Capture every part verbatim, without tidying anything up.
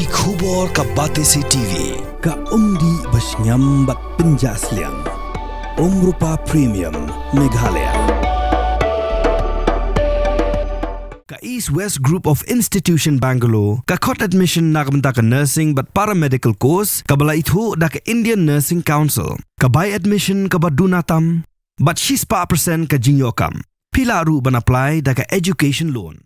Ki khubor ka Batesi T V, ka umdih ba shngiam bad pynjah sliang. Umrupa Premium, Meghalaya. Ka East West Group of Institution Bangalore, ka khot admission na ka bynta ka nursing bad paramedical course, kaba la ithuh da ka Indian Nursing Council, ka bai admission kaba duna tam, bad shispah percent ka jingïoh kam. Phi lah ruh ban apply da ka education loan.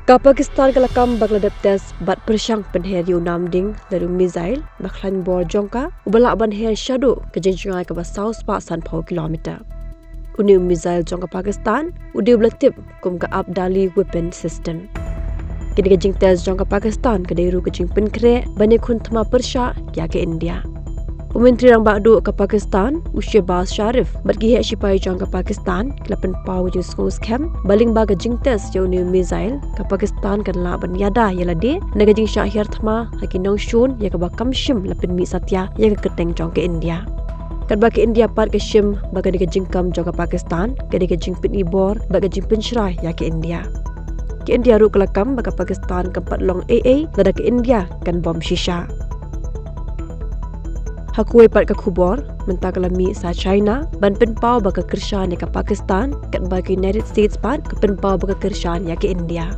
Ka Pakistan ka la kam ba ka la dep test bad pyrshang pynher ïa u namding lane u missile ba khlaiñ bor jong ka, uba lah ban her shaduh ka jingjngai kaba saw spah san phew kilometer. Une u missile jong ka Pakistan u dei uba la tip kum ka Abdali weapon system. Kane ka jingtest jong ka Pakistan ka dei ruh ka jingpynkhreh ban ïakhun thma pyrshah ïa ka India. U Myntri Rangbah Duh ka Pakistan, u Shehbaz Sharif, bad ki heh shipai jong ka Pakistan ki la pynpaw ka jingsngew skhem ba lyngba ka jingtest ïa une u missile, ka Pakistan kan lah ban ïada ïa lade na ka jingshah hiar thma ha ki nongshun ïa kaba kam shym la pynmih satia ïa ka kyrteng jong ka India. Katba ka India pat ka shim ba kane ka jingkam jong ka Pakistan ka dei ka jingpyni bor bad ka jingpynshrai ïa ka India. Ka India ruh ka la kam ba ka Pakistan kam pat long ei ei lada ka India kan bom shisha. Ha kawei pat ka khubor, mynta ka la mih sa China ban pynpaw ba ka kyrshan ïa ka Pakistan, katba ka United States pat ka pynpaw ba ka kyrshan ïa ka India.